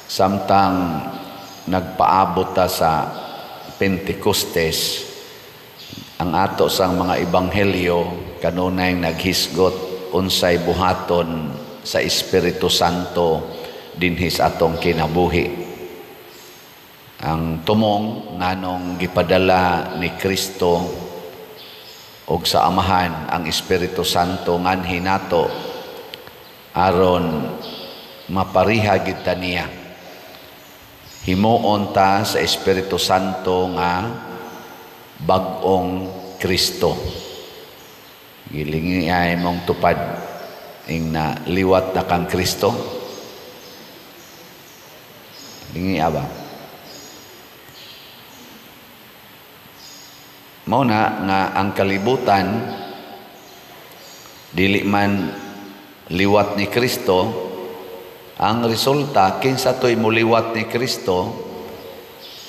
Samtang nagpaabot ta sa Pentecostes, ang ato sang mga ebanghelyo kanunay naghisgot unsay buhaton sa Espiritu Santo dinhi sa atong kinabuhi. Ang tumong nganong gipadala ni Kristo og sa Amahan ang Espiritu Santo nganhi nato aron mapariha gid ta niya. Himuon ta sa Espiritu Santo nga bag-ong Kristo. Gilingi ay mong tupad ing na liwat na kang Kristo. Lingi aba. Mao na nga ang kalibutan dili man liwat ni Kristo. Ang resulta, kinsa to'y muliwat ni Kristo,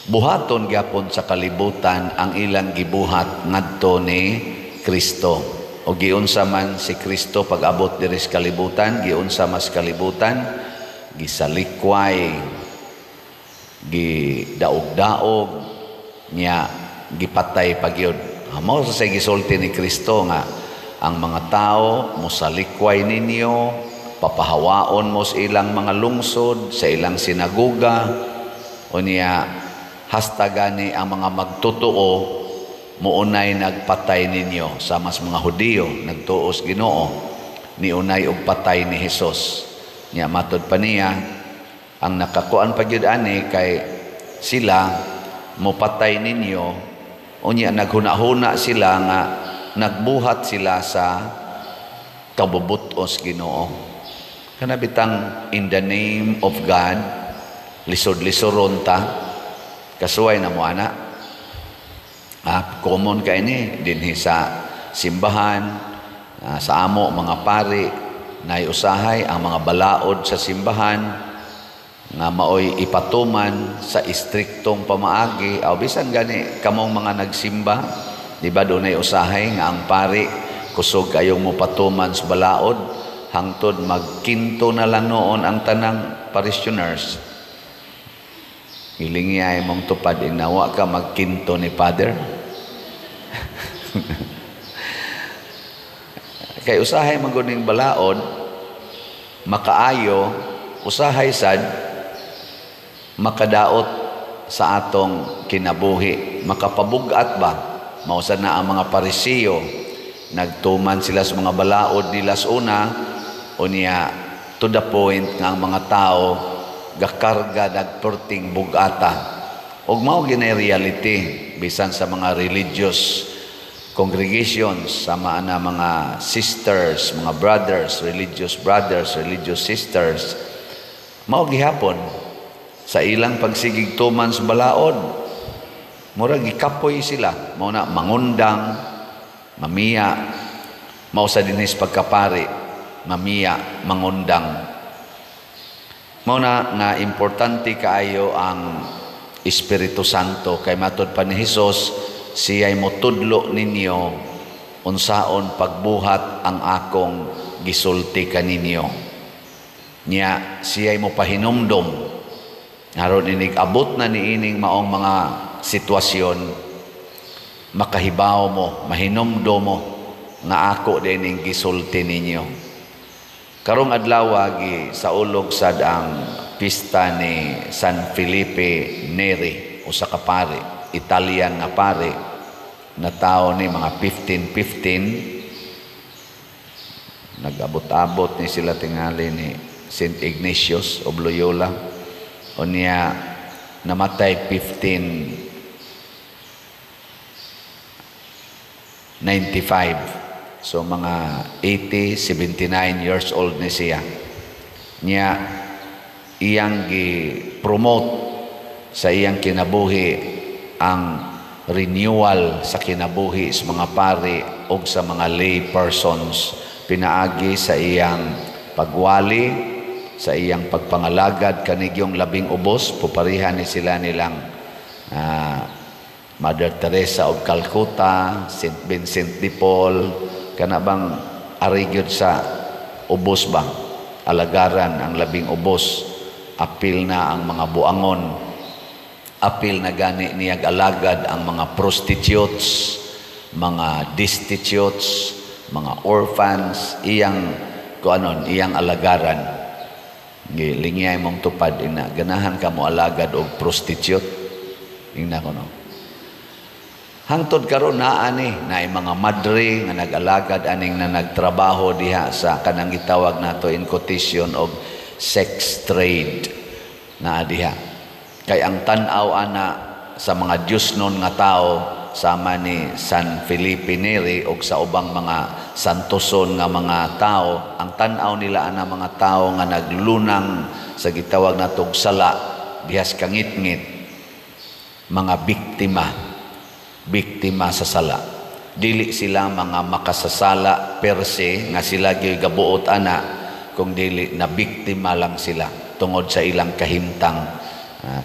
buhaton gyapon sa kalibutan ang ilang gibuhat ngadto ni Kristo. O giunsa man si Kristo pag-abot diri sa kalibutan, giunsa mas kalibutan, gisalikway, gidaog-daog, nya gipatay pagyud. Mao sa gisulti ni Kristo nga ang mga tao mosalikway ninyo, papahawaon mo sa ilang mga lungsod, sa ilang sinagoga, o niya hasta gani ang mga magtotoo muunay nagpatay ninyo. Sa mas mga Hudiyo nagtuos Ginoo, niunay og patay ni Hesus. Nya matod pa niya ang nakakuan pa gyud ani kay sila mopatay ninyo, unya naghuna-huna sila nga nagbuhat sila sa kabubutos Ginoo. Kana bitang in the name of God, lisod-lisoron ta, kasuway na mo ana. Common kay ni dinhi sa simbahan, sa amo mga pari, naiusahay ang mga balaod sa simbahan nga maoy ipatuman sa istriktong pamaagi. Aw bisan gani kamong mga nagsimba, di ba dunay usahay nga ang pari kusog kayong mopatuman sa balaod hangtod magkinto na lang noon ang tanang parishioners. Hilingi ay mong tupad, inawa ka magkinto ni Father. Kay usahay maguning balaod, makaayo, usahay sad, makadaot sa atong kinabuhi. Makapabugat ba? Mausa na ang mga Parisiyo, nagtuman sila sa mga balaod nila sa una, o niya to the point nga ang mga tao gakarga nagperting bugata. Og mao ginay reality bisan sa mga religious congregations, sama na mga sisters, mga brothers, religious brothers, religious sisters, mao gihapon sa ilang pagsigig tuman sa balaod, mura gikapoy sila, mao na mangundang, mamiya, mao sa dinhis pagkapari, mamiya, mangundang. Mao na nga importante kaayo ang Espiritu Santo kay matod pa ni Hesus, siya'y motudlo ninyo unsaon pagbuhat ang akong gisulti kaninyo. Nya siya'y mopahinumdom aron inig abot na niining maong mga sitwasyon, makahibaw mo, mahinumdom mo nga ako dining gisulti ninyo. Karong adlaw gi saulog sad ang pista ni San Felipe Neri, usa ka pari, Italian nga pari, na tao ni mga 1515. Nag-abot-abot ni sila tingali ni Saint Ignatius of Loyola. Unya namatay 1595. So mga 80, 79 years old ni siya. Niya iyang gi-promote sa iyang kinabuhi ang renewal sa kinabuhi sa mga pari o sa mga lay persons, pinaagi sa iyang pagwali, sa iyang pagpangalagad kanigyong labing ubos. Puparihan ni sila nilang Mother Teresa of Calcutta, Saint Vincent de Paul, kana bang arigyod sa ubos ba, alagaran ang labing ubos. Apil na ang mga buangon, apil na gani niyag alagad ang mga prostitutes, mga destitutes, mga orphans, iyang kuanon, iyang alagaran. Lingyay mong tupad ina, ganahan ka mo alagad og prostitute? Ingna ko, no? Hangtod karon naa ni naay mga madre nga nag-alagad aning na nagtrabaho diha sa kanang gitawag nato in quotation og sex trade naa diha. Kay ang tan-aw ana sa mga Diyosnon nga tao, sama ni San Felipe Neri og sa ubang mga santoson nga mga tao, ang tan-aw nila ana mga tao nga naglunang sa gitawag natog sala dihas kangitngit, mga biktima, biktima sa sala. Dili sila mga makasasala per se nga sila gyud gabuot ana, kung dili na biktima lang sila tungod sa ilang kahimtang,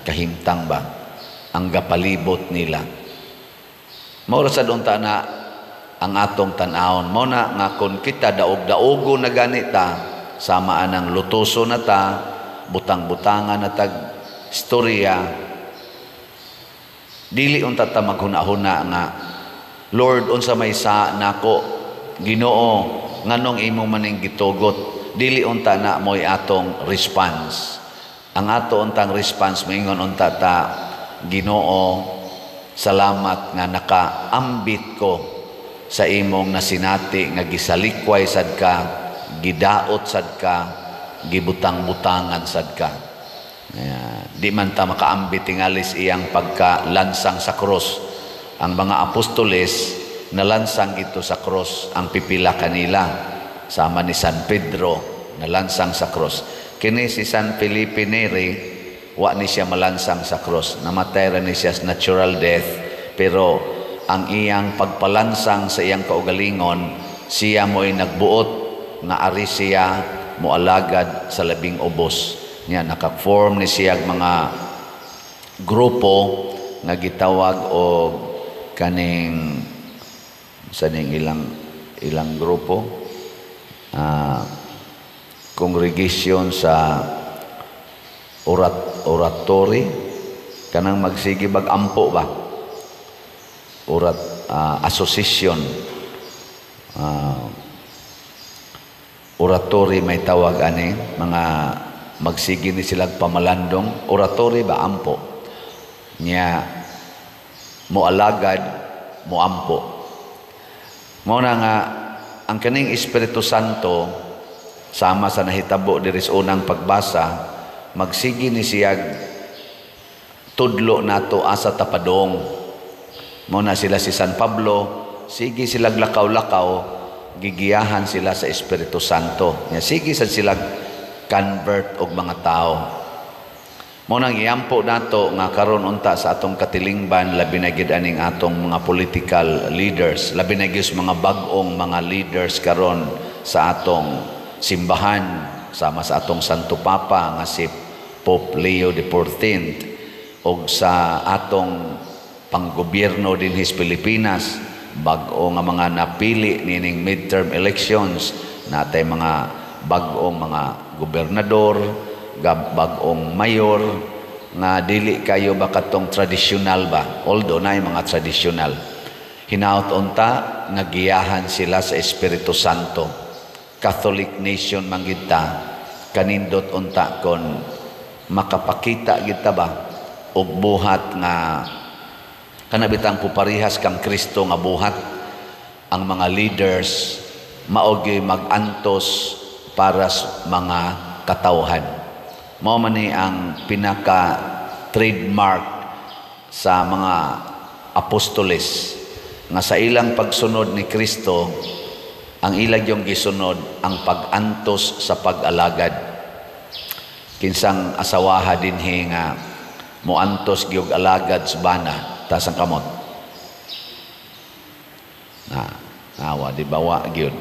kahimtang ba ang gapalibot nila. Mao ra sad unta na ang atong tan-awon. Mao na nga kon kita daog-daogo na gani ta, sama anang lutoso na ta, butang-butangan na tag istorya, dili unta ta maghuna-huna nga, "Lord, unsa may sa nako? Ginoo, nganong imo maning gitugot?" Dili unta na mo'y atong response. Ang ato untang response, moingon unta ta, "Ginoo, salamat nga nakaambit ko sa imong nasinati nga gisalikway sad ka, gidaot sad ka, gibutang-butangan sad ka." Kaya, di man ta makaambit tingalis iyang pagkalansang sa krus. Ang mga apostoles nalansang ito sa krus ang pipila kanila, sama ni San Pedro nalansang sa krus. Kini si San Felipe Neri, wa ni siya malansang sa krus. Namatay ra ni siya sa natural death, pero ang iyang pagpalansang sa iyang kaugalingon, siya mo'y nagbuot nga ari siya moalagad sa labing ubos. Nya naka-form ni siya mga grupo nga gitawag og kaning sa ning ilang ilang grupo, congregation sa oratory, kanang magsige bag ampo ba, orat association, oratory may tawag ani, mga magsige ni silag pamalandong, oratory ba, ampo niya, moalagad, moampo. Mao na nga ang kaning Espiritu Santo, sama sa nahitabo diri sa unang pagbasa, magsige ni siyag tudlo nato asa tapadong. Mao na sila si San Pablo, sige silag lakaw-lakaw, gigiyahan sila sa Espiritu Santo. Nya sige sad sila convert og mga tao. Mao nang iampo nato nga karon unta sa atong katilingban, labi na gid aning atong mga political leaders, labi na gyud mga bag-ong mga leaders karon sa atong simbahan, sama sa atong Santo Papa nga si Pope Leo XIV, og sa atong panggobyerno dinhi sa Pilipinas, bag-o nga mga napili nining midterm elections, natay mga bag-ong mga gobernador, bag-ong mayor nga dili kayo ba katong tradisyonal ba, although naay mga tradisyonal. Hinaot unta nga giyahan sila sa Espiritu Santo. Catholic nation man gid ta, kanindot unta kon makapakita gid ta ba og buhat nga kana bitang puparihas kang Kristo nga buhat. Ang mga leaders mao gyud mag-antos para sa mga katawhan. Mao man ni ang pinaka trademark sa mga apostoles nga sa ilang pagsunod ni Kristo, ang ilang yung gisunod ang pag-antos sa pag-alagad. Kinsang asawaha dinhi nga moantos gyud alagad sa bana? Taas ang kamot. Na awa di ba, wa gyud.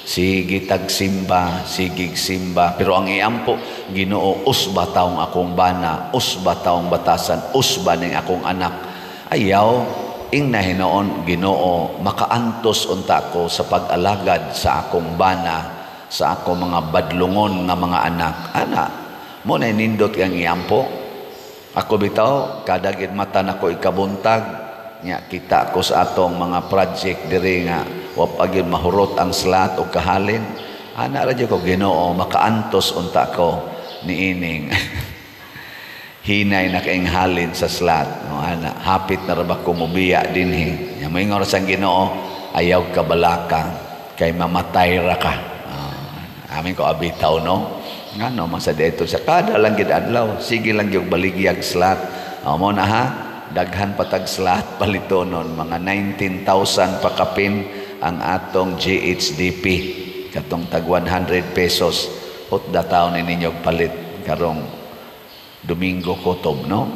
Sige tagsimba, sige simba, pero ang iampo, "Ginoo, usba taong akong bana, usba taong batasan, usba ning akong anak." Ayaw, ing hinoon, "Ginoo, makaantos unta ko sa pag-alagad sa akong bana, sa akong mga badlungon nga mga anak." Ana, Mo na nindot kang iampo. Ako bitaw, kada gid mata nako ikabuntag nya, kita ko sa atong mga project diri nga wa pa gyud mahurot ang slat o kahalin. Ana ra jud ko, "Ginoo, makaantos unta ko niining hinay na kaing halin sa slat." No, ana, hapit na ra ba ko mobiya dinhi? Nya moingon ra sang Ginoo, "Ayaw kabalaka kay mamatay ra ka." Amin ko abitaw, no, ngano man sa dito sa kada lang gid adlaw sige lang gyud baligyag slat. Oh, mo na ha, daghan patag slat palitonon, mga 19,000 pa kapin ang atong GHDP, katong tag 100 pesos. Hutda taon ni ninyo palit karong Domingo kutob, no,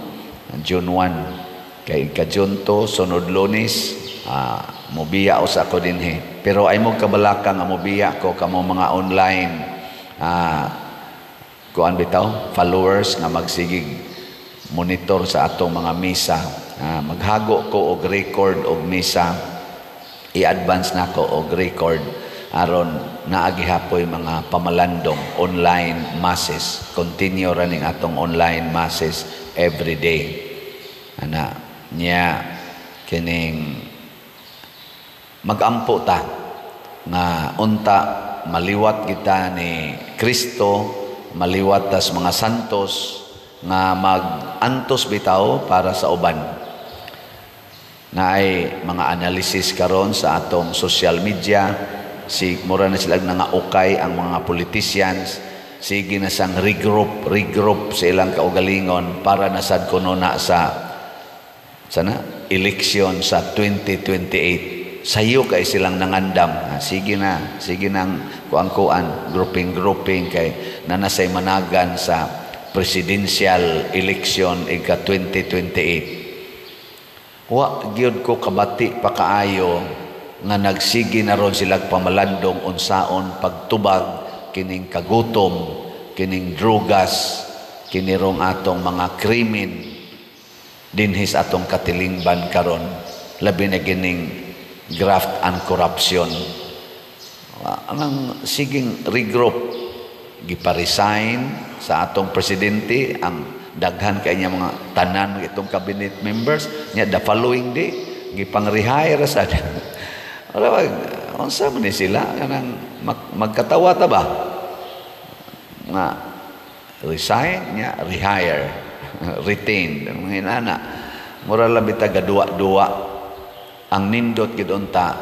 June 1, kay ka June 2, sunod Lunes, mobiya usa ko dinhi. Pero ay mo kabalaka nga mobiya ko, kamo mga online kuan bitaw, followers nga magsigig monitor sa atong mga misa, maghago ko og record og misa. I-advance nako og record aron naa gihapoy mga pamalandong online masses. Continue running atong online masses every day. Ana nya, kining magampo ta nga unta maliwat kita ni Kristo, maliwat tas mga santos nga mag-antos bitaw para sa uban. Naay mga analysis karon sa atong social media, si mura na sila nga ukay ang mga politicians, sige na sang regroup regroup sa ilang kaugalingon para na sad kuno na sa sana election sa 2028. Sayo kay silang nangandam. Sige na, sige nang kuan-kuan, grouping grouping kay nanasay managan sa presidential election ika 2028. Wa gyud ko kabati pa kaayo nga nagsige na ron sila pamalandong unsaon pagtubag kining kagutom, kining drugas, kinirong atong mga krimen dinhis atong katilingban karon, labi na kining graft and corruption. Anang siging regroup, gipa-resign sa atong presidente ang daghan kay niya mga tanan itong cabinet members niya. The following day, gipang rehire sa. Wala, unsa man ni sila, kanang magkatawa ta ba nga resign niya, rehire, retain, mga inana, mura labi ta gaduwa-duwa. Ang nindot gid unta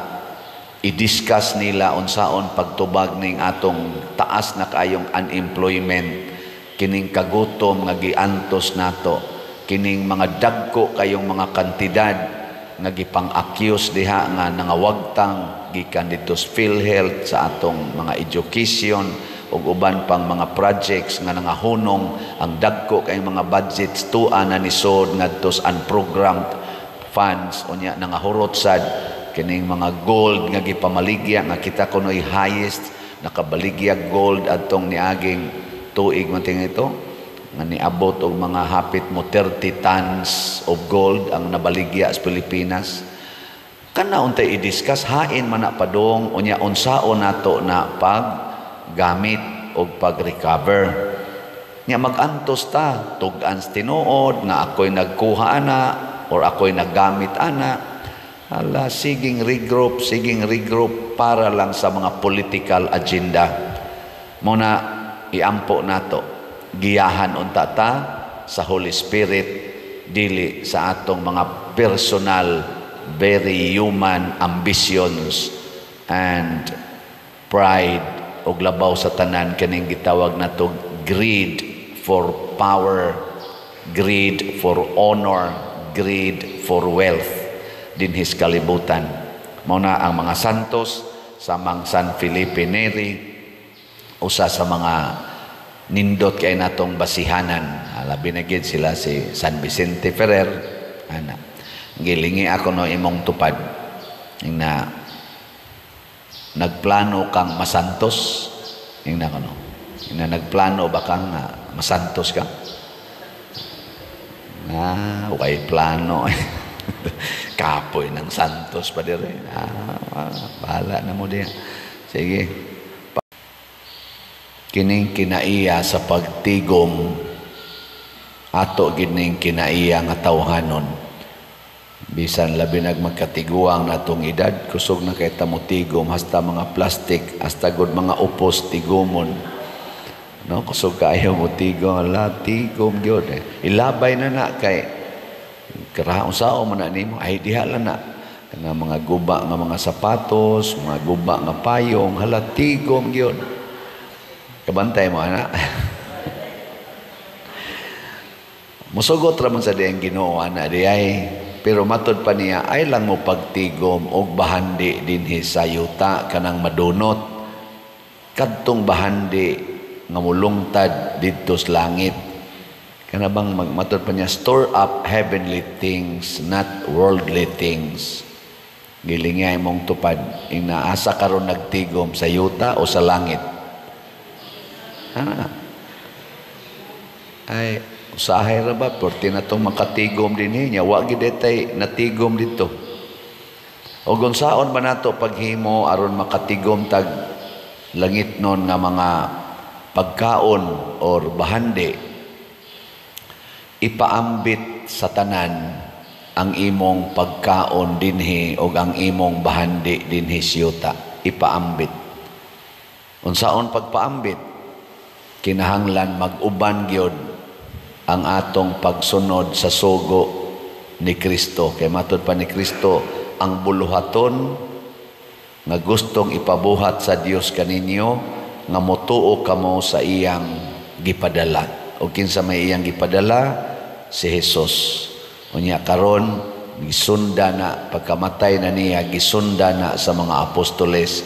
i-discuss nila unsaon pagtubag ning atong taas na kaayong unemployment, kining kagutom nga giantos nato, kining mga dagko kayong mga kantidad nga gipang-accuse diha nga nangawagtang gikan dito sa PhilHealth, sa atong mga education ug uban pang mga projects nga nangahunong ang dagko kay mga budgets tua na nisod ngadto sa unprogrammed funds. Unya nangahurot sad kining mga gold nga gipamaligya, nga kita kuno'y highest nakabaligya gold adtong niaging tuig man ito, nga niabot og mga hapit mo 30 tons of gold ang nabaligya sa Pilipinas. Kana untay i-discuss, hain man na padong. Unya unsaon nato na pag gamit og pag-recover nya? Magantos ta tug-an sa tinuod nga ako'y nagkuha ana or ako'y naggamit ana. Ala, siging regroup, siging regroup para lang sa mga political agenda. Mo na iampo nato, giyahan unta ta sa Holy Spirit, dili sa atong mga personal, very human ambitions and pride, ug labaw sa tanan kaning gitawag nato greed for power, greed for honor, greed for wealth dinhis kalibutan. Mao na ang mga santos samang San Felipe Neri, usa sa mga nindot kay natong basihanan. Labi na gid sila si San Vicente Ferrer. Ana, gilingi ako no imong tupad na nagplano kang masantos. Ingna ko no, na nagplano ba kang masantos ka? Okay, plano. Kapoy ng santos pa dire. Bahala na mo diya. Sige. Kining kinaiya sa pagtigom, ato gid ning kinaiya nga tawhanon. Bisan labi nag magkatiguang natong edad, kusog na kay ta motigom, hasta mga plastic, hasta gud mga upos tigomon. No, kusog kaayo motigom, ala, tigom gyud eh. Ilabay na na kay karaon sao man na nimo, ay diha lang na. Kana mga guba nga mga sapatos, mga guba nga payong, hala, tigom gyud. Kabantay mo ana. Musugot ra man sa diyang Ginoo ana di ay, pero matod pa niya ay lang mo pagtigom og bahandi dinhi sa yuta kanang madunot, kadtong bahandi nga mulungtad didto sa langit. Kana bang magmatod pa niya, store up heavenly things, not worldly things. Gilingay mong tupad, inaasa karon nagtigom sa yuta o sa langit? Ana. Ay, usahay ra ba, porti na itong makatigom din niya, wa gid tay natigom dito. O unsaon ba nato paghimo aron makatigom tag langit nun nga mga pagkaon or bahandi? Ipaambit sa tanan ang imong pagkaon dinhi o ang imong bahandi dinhi siyuta. Ipaambit. Unsaon pagpaambit? Kinahanglan mag-uban gyud ang atong pagsunod sa sugo ni Kristo. Kay matod pa ni Kristo, ang buluhaton nga gustong ipabuhat sa Dios kaninyo, nga motuo kamo sa iyang gipadala. O kinsa may iyang gipadala? Si Jesus. Unya karon gisunda na, pagkamatay na niya, gisunda na sa mga apostoles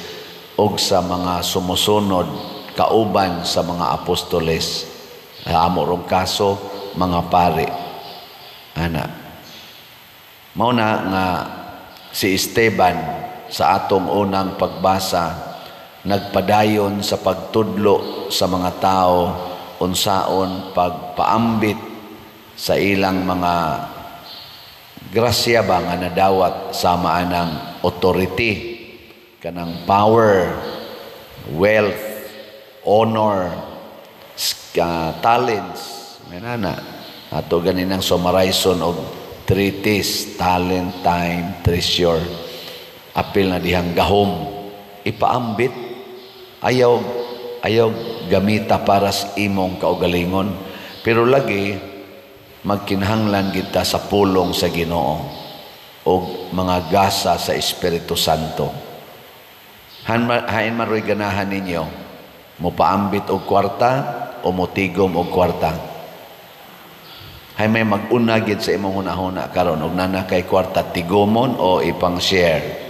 og sa mga sumusunod kauban sa mga apostoles. Amo rong kaso mga pare. Ana. Mao na nga si Esteban sa atong unang pagbasa nagpadayon sa pagtudlo sa mga tao unsaon pagpaambit sa ilang mga grasya ba nga nadawat sama anang authority, kanang power, wealth, honor, talents. May nana ato ganinang summarizon og three T's: talent, time, treasure. Apil na dihang gahom, ipaambit. Ayaw ayaw gamita para sa imong kaugalingon, pero lagi magkinahanglan kita sa pulong sa Ginoo og mga gasa sa Espiritu Santo. Hain man ro'y ganahan ninyo, mopaambit og kwarta o motigom og kwarta? Hay may mag-una gid sa imong hunahuna karon, og nana kay kwarta, tigomon o ipang-share?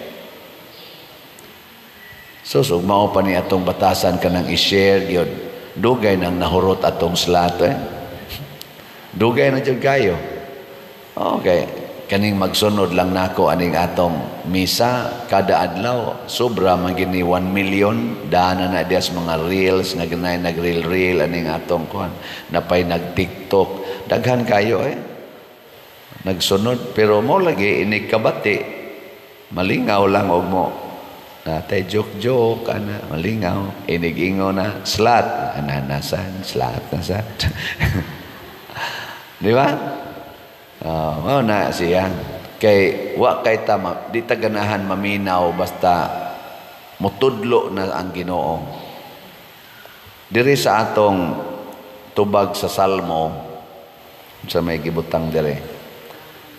So, ug mao pa ni atong batasan kanang i-share gyud, dugay nang nahurot atong slot eh. Dugay na jud kayo. Okay, kaning magsunod lang nako aning atong misa kada adlaw, sobra man gini 1 million dana na dias mga reels nga ganay nag-reel reel aning atong kuan, napay nag-TikTok, daghan kayo eh nagsunod. Pero mo lagi inig kabati, malingaw lang og mo natay joke joke ana, malingaw inig ingo na slat ana, nasan slat, nasa, di ba? Mao na siya. Kay wa kay tama, di ta ganahan maminaw basta mutudlo na ang Ginoo. Diri sa atong tubag sa Salmo, sa may gibutang dire.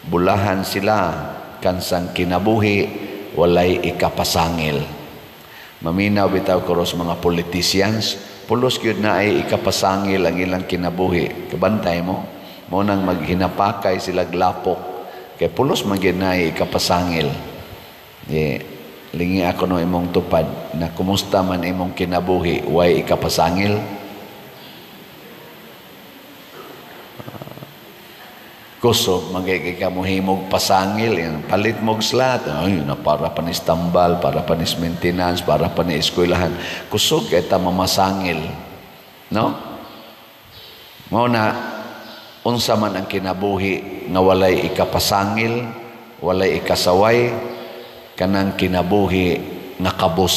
Bulahan sila kansang kinabuhi walay ikapasangil. Maminaw bitaw kuros mga politicians, pulos gyud na ay ikapasangil ang ilang kinabuhi. Kabantay mo? Mo nang maghinapakay sila glapok kay pulos man gyud na ikapasangil. Di lingi ako no imong tupad na kumusta man imong kinabuhi, way ikapasangil? Kusog magiging ka mohimog pasangil, yan. Palit mog slat, ay na para pa ni tambal, para pa ni maintenance, para pa ni eskwelahan. Kusog kay ta mamasangil, no? Mao na unsa man ang kinabuhi nga walay ikapasangil, walay ikasaway, kanang kinabuhi nga kabus.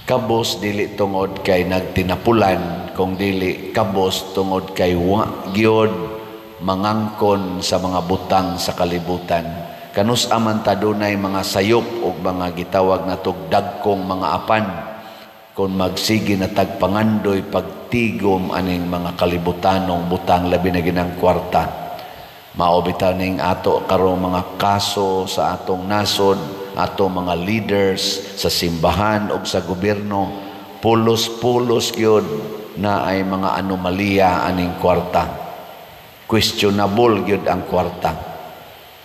Kabos dili tungod kay nagtinapulan, kung dili kabos tungod kay wa gyud mangangkon sa mga butang sa kalibutan. Kanus aman ta dunay mga sayop og mga gitawag natog dagkong mga apan, kung magsige na tag pangandoy pagtigom aning mga kalibutanong butang, labi na ginang kwarta. Mao bitaw ning ato karong mga kaso sa atong nasod, atong mga leaders sa simbahan o sa gobyerno, pulos-pulos gyud na ay mga anomalya aning kwarta. Questionable gyud ang kwarta,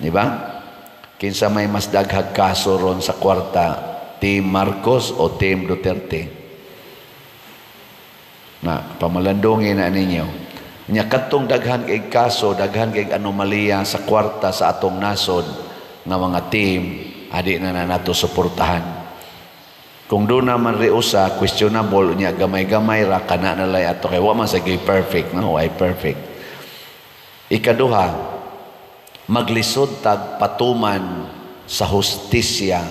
di ba? Kinsa may mas daghag kaso ron sa kwarta, Team Marcos o Team Duterte? Na pamalandungin na ninyo nya kadtong daghan kay kaso, daghan kay anomalya sa kwarta sa atong nasod nga mga team, adi na na nato suportahan. Kung doon naman riusa questionable nya gamay-gamay ra, kana na lay ato, kay wa man sa perfect, no? Way perfect. Ikaduha, maglisod tag patuman sa hustisya,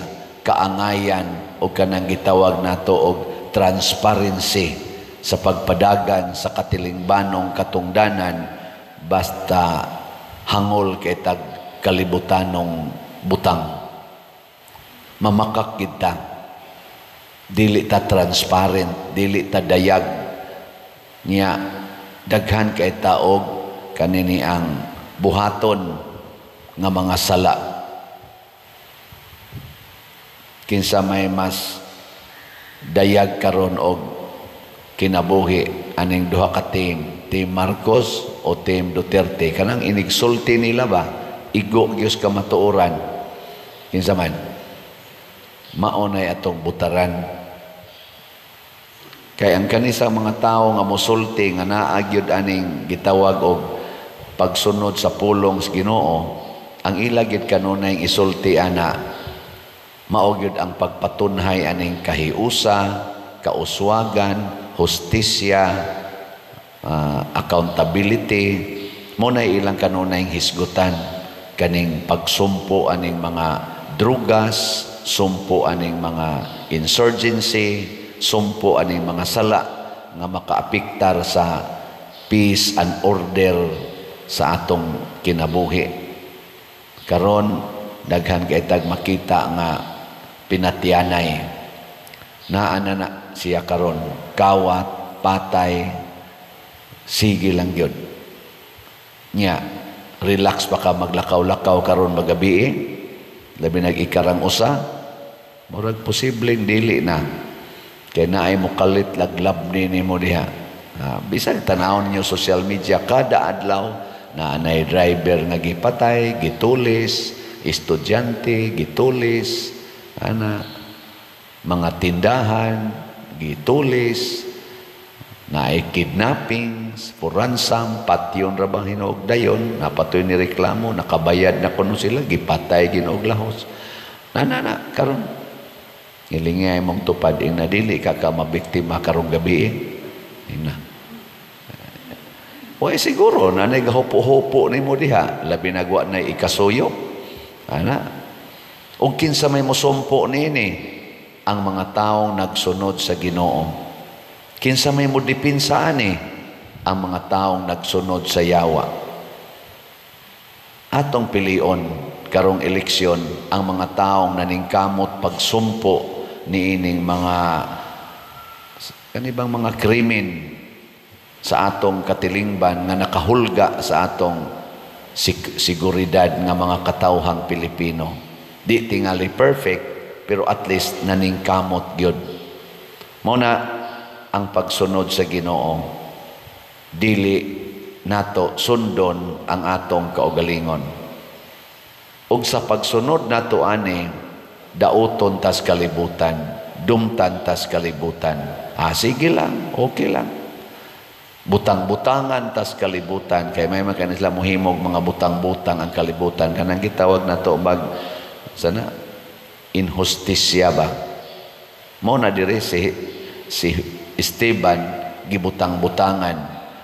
kaangayan o kanang gitawag nato og transparency sa pagpadagan sa katilingbanong katungdanan basta hangol kay tag kalibutanong butang. Mamakak kita, dili ta transparent, dili ta dayag niya, daghan kay taog kanini ang buhaton nga mga sala. Kinsa may mas dayag karon og kinabuhi aning duha ka team, Team Marcos o Team Duterte? Kanang inigsulti nila ba, igo gyud kamatuoran. Kinsa man mao nay atong butaran? Kay ang kanisang mga tawo nga mosulti nga naa gyud aning gitawag og pagsunod sa pulong sa Ginoo, ang ila gyud kanunay isulti ana, mao gyud ang pagpatunhay aning kahiusa, kauswagan, hustisya, accountability. Mo na ilang kanunay hisgutan kaning pagsumpo aning mga drugas, sumpo aning mga insurgency, sumpo aning mga sala nga makaapektar sa peace and order sa atong kinabuhi. Karon daghan kay tag makita nga pinatyanay. Naa na na siya karon, kawat, patay, sige lang gyud. Nya, relax pa ka maglakaw-lakaw karon magabi eh? Labi nag-ikarang usa, murag posibleng dili na. Kay naay mokalit laglab ni nimo diha. Bisag tanawon niyo social media kada adlaw na anay driver nga gipatay, gitulis, estudyante, gitulis, ana, mga tindahan, gitulis, naay kidnappings, for ransom, patyon ra bang hinuog dayon, napatoy ni reklamo, nakabayad na kuno sila, gipatay ginuog lahos. Na na na, karon ngilingay mong tupad ing nadili ka ka mabiktima karong gabi eh. Ina. Way siguro na nagahupo-hupo nimo diha, labi nagwa na ikasuyo. Ana. Og kinsa may mosumpo niini? Ang mga taong nagsunod sa Ginoo. Kinsa may modipinsa ani? Ang mga taong nagsunod sa yawa. Atong pilion karong eleksyon ang mga taong naningkamot pagsumpo niining mga kanibang mga krimen sa atong katilingban nga nakahulga sa atong siguridad nga mga katawhang Pilipino. Di tingali perfect, pero at least naningkamot gyud. Mao na ang pagsunod sa Ginoo, dili nato sundon ang atong kaugalingon. Ug sa pagsunod nato ani, dauton tas kalibutan, dumtan tas kalibutan. Ah, sige lang, okay lang. Butang-butangan tas kalibutan, kay may mga sila mohimog mga butang-butang ang kalibutan, kanang gitawag nato mag sana inhustisya ba. Mao na dire si Esteban gibutang-butangan,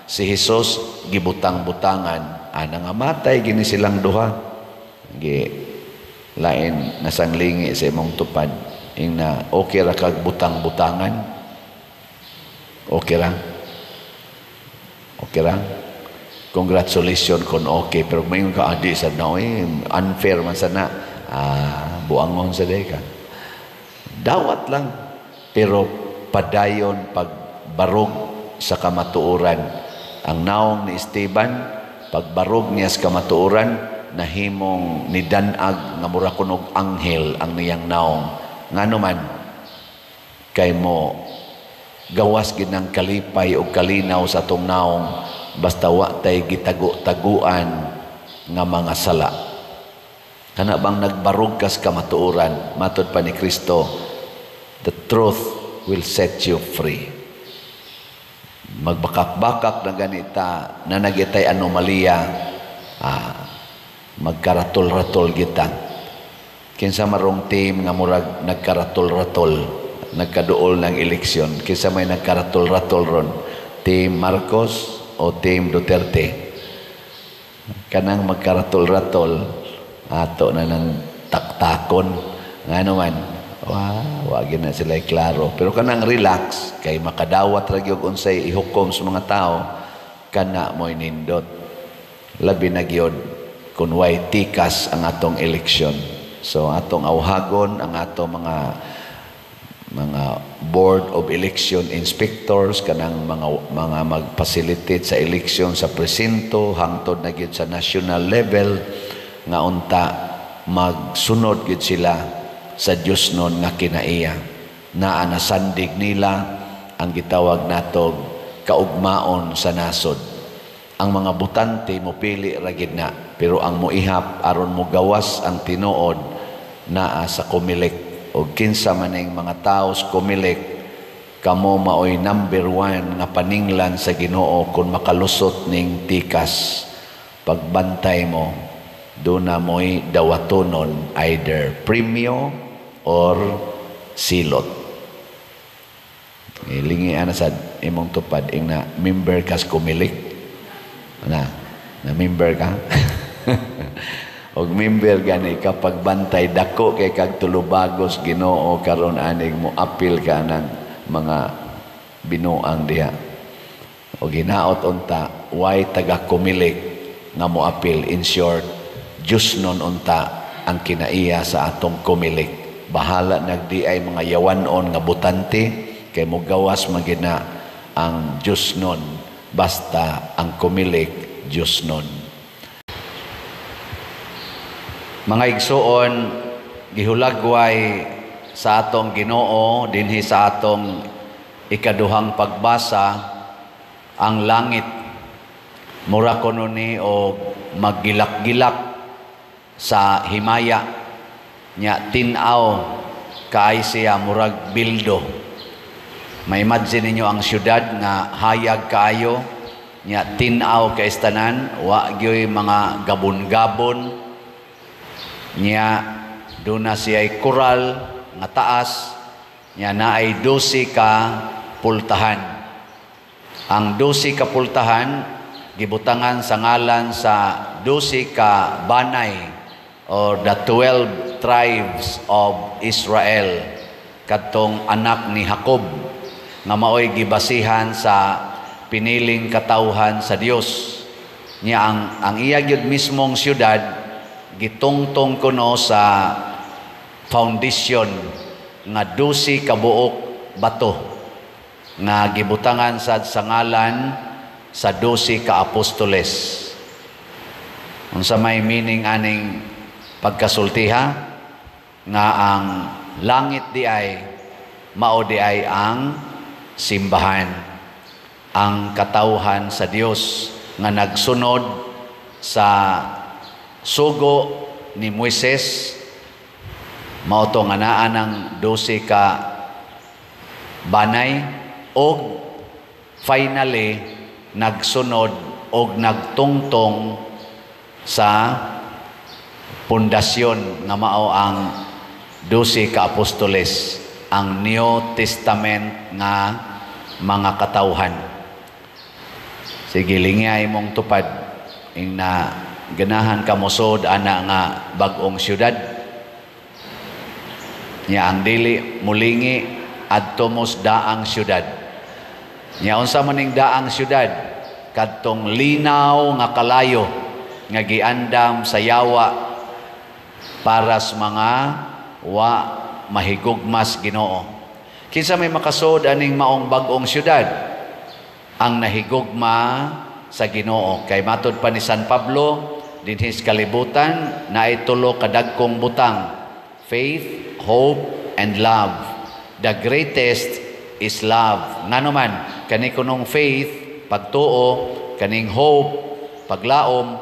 si Jesus gibutang-butangan, ana nga matay gini silang duha. Gi lain nasanglingi sa imong tupad. Ing na okay ra kag butang-butangan? Okay ra? Okay ra? Congratulations kung okay. Pero mayon ka, adi sa na, eh, unfair man sa na. Ah, buangon sa day ka. Dawat lang. Pero padayon pagbarog sa kamatuoran. Ang naong ni Esteban, pagbarog niya sa kamatuoran, nahimong nidanag nga mura kunog anghel ang niyang naong. Ngano man, kay mo gawas gid ng kalipay o kalinaw sa atong naong basta wa tay gitago-taguan nga mga sala. Kana bang nagbarog kas kamatuoran, matod pa ni Kristo, the truth will set you free. Magbakak-bakak na ganita na nagitay anomalya, magkaratol-ratol kita. Kinsa marong team nga murag nagkaratol-ratol, nagkaduol ng eleksyon, kinsa may nagkaratol-ratol ron, Team Marcos o Team Duterte? Kanang magkaratol-ratol, ato na ng taktakon. Ngano man, wa gyud na sila klaro. Pero kanang relax, kay makadawat ra gyud unsay ihukom sa mga tao, kana mo'y nindot. Labi na gyud kung way tikas ang atong eleksyon. So atong awhagon ang atong mga board of election inspectors, kanang mga mag-facilitate sa eleksyon sa presinto hangtod na gyud sa national level, nga unta magsunod gyud sila sa Dios nun nga kinaiya. Naa nasandig nila ang gitawag natog kaugmaon sa nasod. Ang mga botante mopili ra gid na, pero ang moihap aron mogawas ang tinuod naa sa Comelec. Og kinsa man ning mga tawo sa Comelec, kamo maoy number 1 nga paninglan sa Ginoo kung makalusot ning tikas. Pagbantay mo, doon na mo'y dawatonon, either premyo or silot. Ilingi ana sa imong tupad ing na member kas Comelec. Na member ka? Og member gani ka, pagbantay dako kay kag tulubagos Ginoo karon aning mo apil ka ng mga binuang diha. Og hinaot unta way taga Comelec nga mo apil. In short, Diyos nun unta ang kinaiya sa atong Comelec. Bahala nagdi ay mga yawanon nga botante, kay mogawas magina ang Diyos nun, basta ang Comelec Diyos nun. Mga igsuon, gihulagway sa atong Ginoo dinhi sa atong ikaduhang pagbasa ang langit. Mura kuno ni og maggilak-gilak sa himaya nya, tin-aw kaay siya murag bildo. May imagine ninyo ang syudad nga hayag kaayo nya, tin-aw kay tanan, wa gyoy mga gabon-gabon nya, duna siya'y koral nga taas nya, naay 12 ka pultahan. Ang 12 ka pultahan gibutangan sa ngalan sa 12 ka banay or the 12 tribes of Israel, kadtong anak ni Jacob nga maoy gibasihan sa piniling katawhan sa Dios. Nya ang iya gyud mismong syudad gitungtong kuno sa foundation nga 12 ka buok bato nga gibutangan sad sa ngalan sa 12 ka apostoles. Unsa may meaning aning pagkasultiha? Nga ang langit di ay mao di ay ang simbahan, ang katawhan sa Dios nga nagsunod sa sugo ni Moises, mao to nga naa ng 12 ka banay, og finally nagsunod og nagtungtong sa pundasyon nga mao ang 12 ka apostoles, ang New Testament nga mga katawhan. Sige, lingay mong tupad ing na ganahan ka mosod ana nga bag-ong syudad. Nya ang dili mulingi, adto mos daang syudad. Nya unsa man ning daang syudad? Kadtong linaw nga kalayo nga giandam sa yawa para sa mga wa mahigugmas Ginoo. Kinsa may makasud aning maong bag-ong syudad? Ang nahigugma sa Ginoo. Kay matud pa ni San Pablo, dinhi sa kalibutan naay tulo ka dagkong butang: faith, hope, and love. The greatest is love. Ngano man, kani kunong faith, pagtuo, kaning hope, paglaom,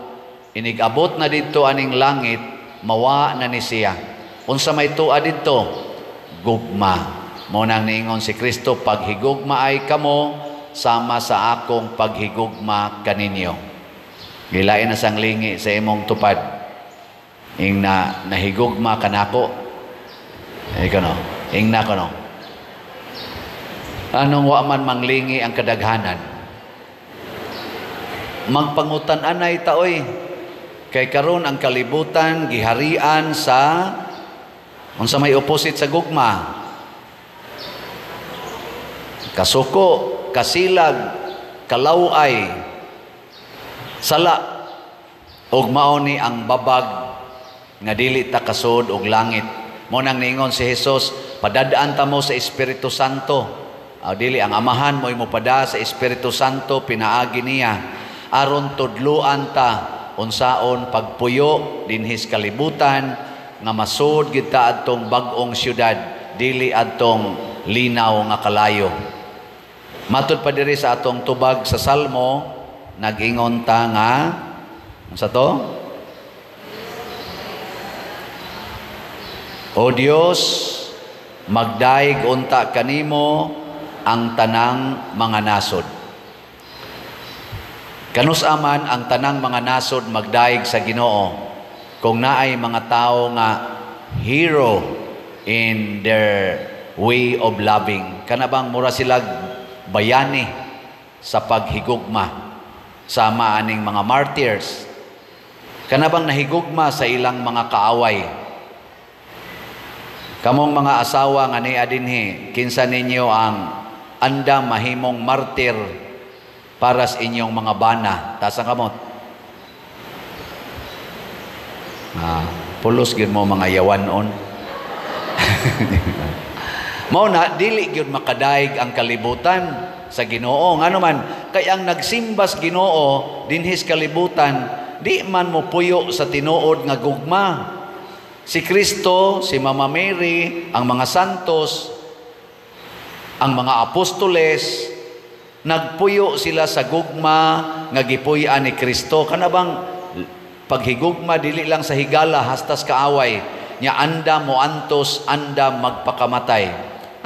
inig-abot na didto aning langit, mawa na ni siya. Unsa may tua didto? Gugma. Mao nang niingon si Kristo, "Paghigugma ay kamo sama sa akong paghigugma kaninyo." Gilain na sang lingi sa imong tupad. Ing na nahigugma kanako. Ikaw no, ing na ko no. Anong wa man manglingi ang kadaghanan? Magpangutan anay taoy. Kay karon ang kalibutan giharian sa unsa may opposite sa gugma? Kasuko, kasilag, kalaway, sala. Ug mao ni ang babag nga dili ta kasud og langit. Mao nang niingon si Jesus, "Padadaan ta mo sa Espiritu Santo." Dili ang Amahan mo pada sa Espiritu Santo pinaagi niya aron tudluan ta unsaon pagpuyo dinhi sa kalibutan nga masud gid ta adtong bag-ong syudad, dili adtong linaw nga kalayo. Matud pa diri sa atong tubag sa Salmo, nag-ingon ta nga unsa to? O Dios, magdaig unta kanimo ang tanang mga nasod. Kanus aman ang tanang mga nasod magdaig sa Ginoo kung naay mga tao nga hero in their way of loving? Kana bang mura sila bayani sa paghigugma, sama aning mga martyrs? Kana bang nahigugma sa ilang mga kaaway? Kamong mga asawa nga niya dinhi, kinsa ninyo ang andam mahimong martir para sa inyong mga bana? Taas ang kamot. Pulos gyud mo mga yawanon. Mao na dili gyud makadaig ang kalibutan sa Ginoo. Ngano man, kay ang nagsimbas Ginoo dinhi sa kalibutan, di man mo puyo sa tinuod nga gugma. Si Kristo, si Mama Mary, ang mga santos, ang mga apostoles, nagpuyo sila sa gugma nga gipuy-an ni Kristo. Kana bang paghigugma dili lang sa higala hastas kaaway, nya anda mo antos, anda magpakamatay.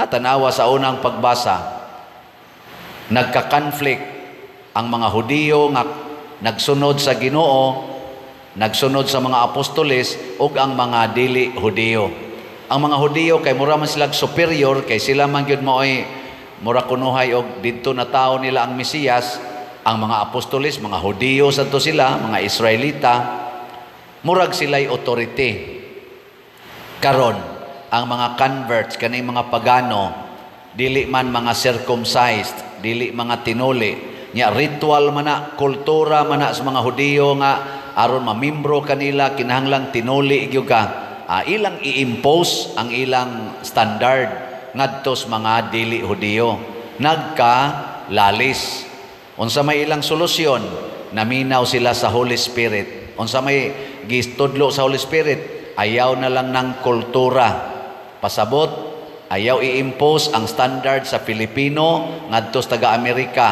At tanawa sa unang pagbasa, nagka-conflict ang mga Hudiyo nga nagsunod sa Ginoo, nagsunod sa mga apostoles, ug ang mga dili Hudiyo. Ang mga Hudiyo kay mura man sila superior, kay sila man gyud maoy mura kunuhay og didto na tao nila ang Mesiyas. Ang mga apostoles, mga Hudiyo sadto sila, mga Israelita, murag sila'y authority. Karon, ang mga converts, kaning mga pagano, dili man mga circumcised, dili mga tinuli, nya ritual man na, kultura man na sa mga Hudiyo nga aron mamimbro kanila kinahanglang tinuli gyud ka. Ilang i-impose ang ilang standard ngadto sa mga dili Hudiyo. Nagka-lalis. Unsa may ilang solusyon? Naminaw sila sa Holy Spirit. Unsa may gistudlo sa Holy Spirit? Ayaw na lang ng kultura. Pasabot, ayaw i-impose ang standard sa Filipino ngadto sa taga-Amerika,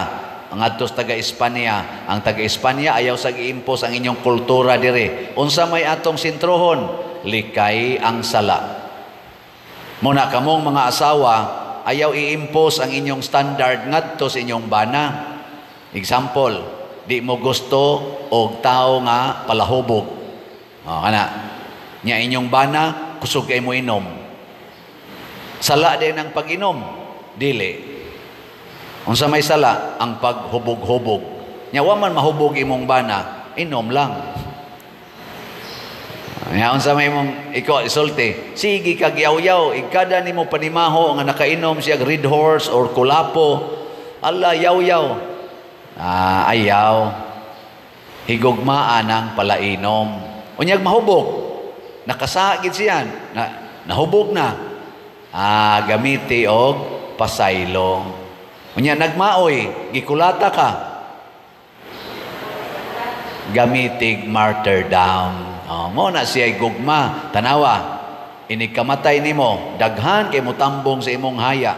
ngadto sa taga-Espanya. Ang taga-Espanya ayaw sa i-impose ang inyong kultura dire. Unsa may atong sintrohon? Likay ang sala. Muna kamong mga asawa, ayaw i-impose ang inyong standard ngadto sa inyong bana. Example, di mo gusto og tao nga palahubog. O, kana. Nya inyong bana, kusog ay mo inom. Sala din ang pag-inom. Dili. Unsa may sala? Ang paghubog-hubog. Nya wa man mahubog imong bana, inom lang. Nya unsa may imong ikaw isulti? Sige kag yaw-yaw, ikada nimo panimaho nga nakainom siya Red Horse or Kulapo. Allah, yaw-yaw. Ah, ayaw. Higugmaa ng palainom. Unyag mahubog. Nakasagid siya. Na, nahubog na. Ah, gamiti og pasaylo. Unya nagmaoy, gikulata ka. Gamitig martyrdom. Oh, mo na siya gugma. Tanawa, inigkamatay nimo, daghan kay motambong sa imong haya.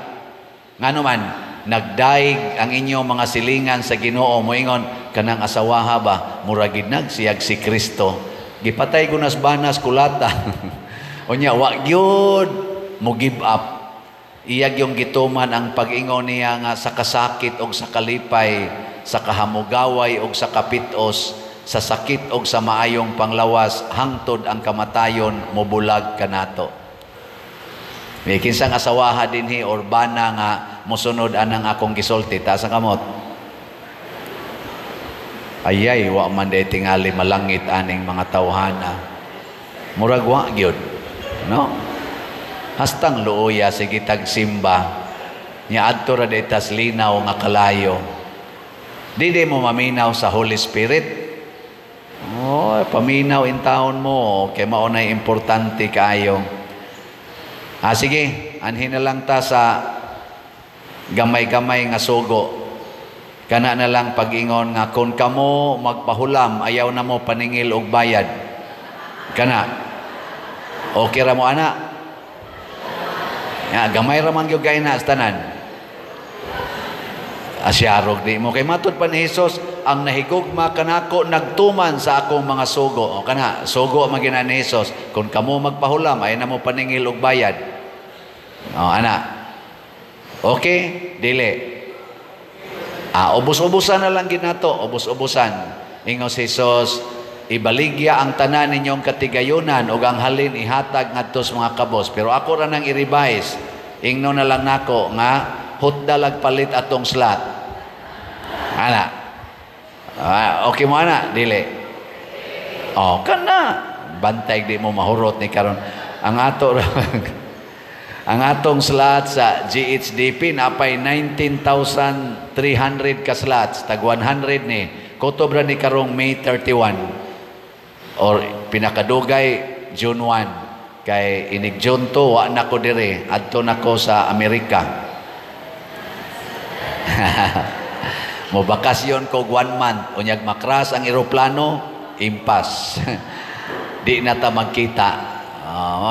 Ngano man, nagdaig ang inyong mga silingan sa Ginoo, moingon kanang asawaha ba, murag siyag si Kristo. Gipatay ko nas banas kulata. Unya wa gyud mo give up. Iyag yung gituman ang pag-ingon niya nga sa kasakit og sa kalipay, sa kahamugaway og sa kapitos, sa sakit og sa maayong panglawas, hangtod ang kamatayon mobulag kanato. May kinsang asawaha dinhi or bana nga mosunod anang akong gisulti, taas ang kamot. Ayay, wa man day tingali malangit aning mga tawhana. Murag wa gyud, no? Hastang luoya sige tagsimba nya adto ra day tas linaw nga kalayo. Di di mo maminaw sa Holy Spirit. Oh, paminaw in taon mo kay mao nay importante kaayo. Ah, sige, anhin na lang ta sa gamay-gamay nga sugo. Kana na lang pag-ingon nga kung kamo magpahulam, ayaw na mo paningil og bayad. Kana. Okay ra mo ana? Ya, gamay ra man gyud kay na sa tanan. Asyarog di mo kay matud pa ni Hesus, ang nahigugma kanako nagtuman sa akong mga sugo. O kana, sugo man gina ni Hesus. Kung kamo magpahulam, ay na mo paningil og bayad. O ana. Okay, dili. Ah, ubos-ubusan na lang ginato, ubos-ubusan. Ingon si Hesus, ibaligya ang tanan ninyong katigayunan ug ang halin ihatag ngadto sa mga kabos. Pero ako ra nang i-revise. Ingno na lang nako nga hutda palit atong slot. Ana. Ah, okay mo ana, dili. Oh, kana. Bantay di mo mahurot ni karon. Ang atong slot sa GHDP napay 19,300 ka slots, tag 100 ni. Kutob ra ni karong May 31 or pinakadugay June 1 kay inig June 2 wa na ko diri, adto na ko sa Amerika. Mo bakasyon ko 1 month, unyag makras ang eroplano, impas. Di na ta magkita.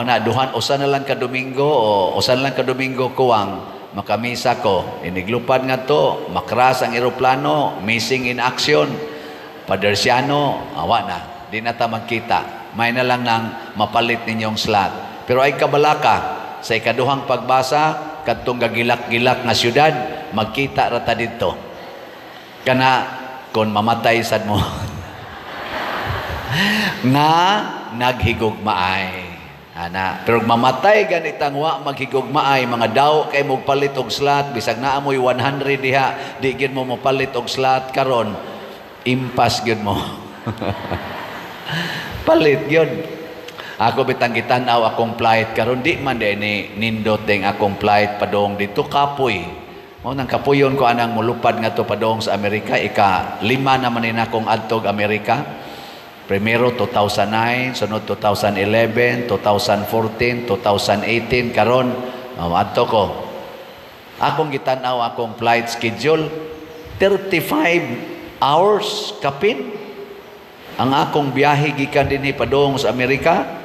Na duhan usa na lang ka Domingo o usa na lang ka Domingo kuwang makamisa ko. Iniglupad nga to, makras ang eroplano, missing in action. Padersiano, awa na. Di na ta magkita. May na lang nang mapalit ninyong slot. Pero ay kabalaka sa ikaduhang pagbasa kadtong gagilak-gilak nga syudad, magkita ra ta didto. Kana kon mamatay sad mo nga naghigugmaay. Ana, pero mamatay ganitang wa maghigugmaay, mga daw kay mogpalit og slot, bisag naa moy 100 diha, di gyud mo mopalit og slot karon, impas gyud mo. Palit gyud. Ako bitang gitan-aw akong flight karon, di man di ni nindot ding akong flight padong dito kapoy. Mao nang kapuyon ko anang molupad nga to padong sa Amerika, ika 5 naman ni akong adtog Amerika. Primero 2009, sunod 2011, 2014, 2018 karon adto ko. Akong gitan-aw akong flight schedule 35 hours kapin ang akong biyahe gikan dinhi padung sa Amerika.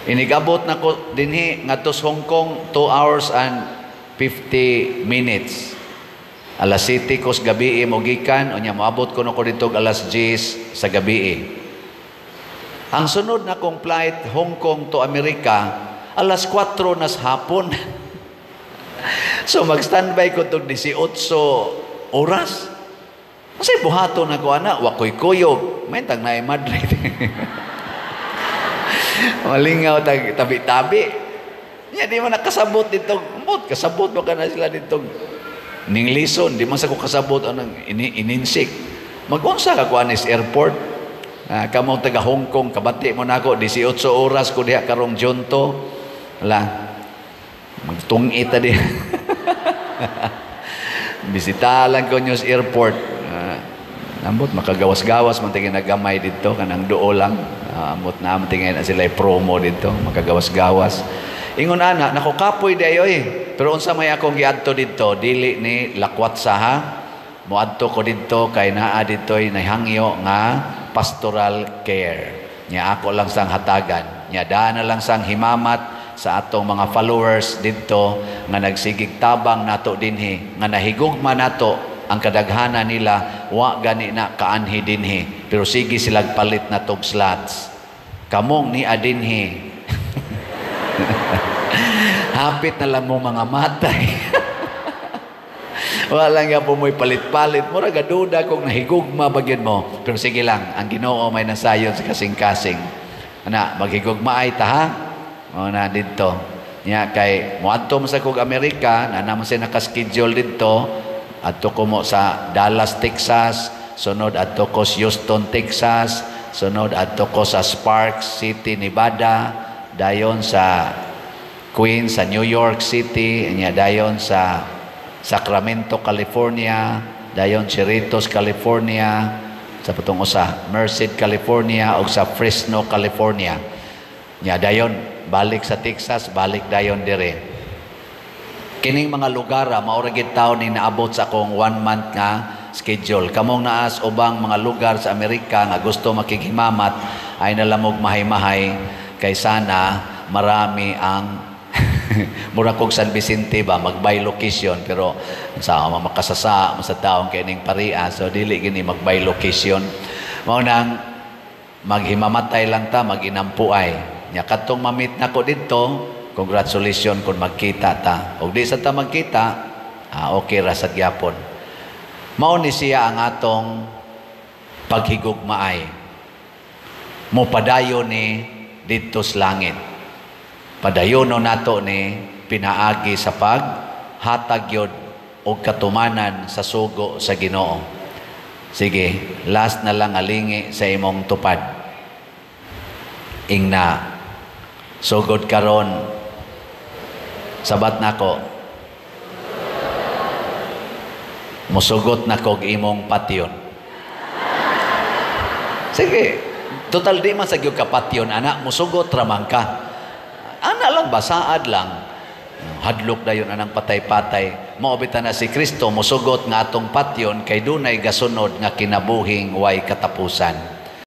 Inigabot nako dinhi ngadto sa Hong Kong 2 hours and 50 minutes. Alas 7 ko sa gabi mo gikan, unya moabot ko dito alas 10 sa gabi. Ang sunod na kong flight Hong Kong to Amerika alas 4 na sa hapon. So mag-standby ko tog 18 oras. Kasi buhaton ako ana, wa ko'y kuyog. May tag naay Madrid. Malingaw tag tabi-tabi. Nya di man nakasabot dito. Ambot kasabot ba ka na sila dito? Ning lison, di man sa ko kasabot anang ininsik. Magunsa ka kuan is airport. Kamong taga Hong Kong, kabati mo nako, 18 oras ko diha karong June 2. Wala. Magtungit ta diha. Bisita lang ko nyo sa airport. Ambot makagawas-gawas man tingin nagamay didto, kanang duo lang. Ambot na man tingin na sila promo didto, makagawas-gawas. Ingon ana, nako kapoy di ayo eh. Pero unsa may akong giadto didto, dili ni lakwat sa ha. Moadto ko didto kay naa didto'y nahangyo nga pastoral care. Nya ako lang sang hatagan. Nya dana lang sang himamat sa atong mga followers didto nga nagsigig tabang nato dinhi, nga nahigugma nato ang kadaghanan nila, wa gani na kaanhi dinhi, pero sige silag palit na tog slots. Kamong ni adinhi, hapit na lang mo mga matay. Wala nga po mo'y palit-palit. Mura gaduda kung nahigugma bagyan mo. Pero sige lang, ang Ginoo may nasayon sa kasing-kasing. Ana, maghigugma ay ta ha? O na dito. Nya kay moadto mo sa kog Amerika, na naman siya nakaschedule dito. Adto ko mo sa Dallas, Texas. Sunod adto ko sa Houston, Texas. Sunod adto ko sa Sparks City, Nevada. Dayon sa Queens, sa New York City. Nya dayon sa Sacramento, California, dayon Cerritos, California, sa patong usa, Merced, California, o sa Fresno, California. Nya dayon balik sa Texas, balik dayon dire. Kining mga lugar, mao ra gid taon ni naabot sa akong 1 month nga schedule. Kamong naas ubang mga lugar sa Amerika nga gusto makighimamat, ay nalamog mahay-mahay kay sana marami ang mura kog San Vicente ba mag-by location, pero sa makasasa sa taong kay ning paria, so dili gini mag-by location. Mao nang maghimamatay lang ta, maginampuay. Nya kadtong ma-meet nako didto, congratulations kung magkita ta. Og di sa ta magkita, okay ra sad gyapon. Mao ni siya ang atong paghigugmaay. Mopadayon ni didto sa langit. Padayono nato ni pinaagi sa paghatag yod og katumanan sa sugo sa Ginoo. Sige, last na lang alingi sa imong tupad. Ingna, sugod karon, sabat nako, musugot na kog imong patyon. Sige, total di man sa gyud kapatyon, ana, musugot ramang ka. Ana lang, basaad lang. Hadlok dayon anang patay-patay. Mao bitaw na si Kristo musugot nga atong patyon kay dunay gasunod nga kinabuhing way katapusan.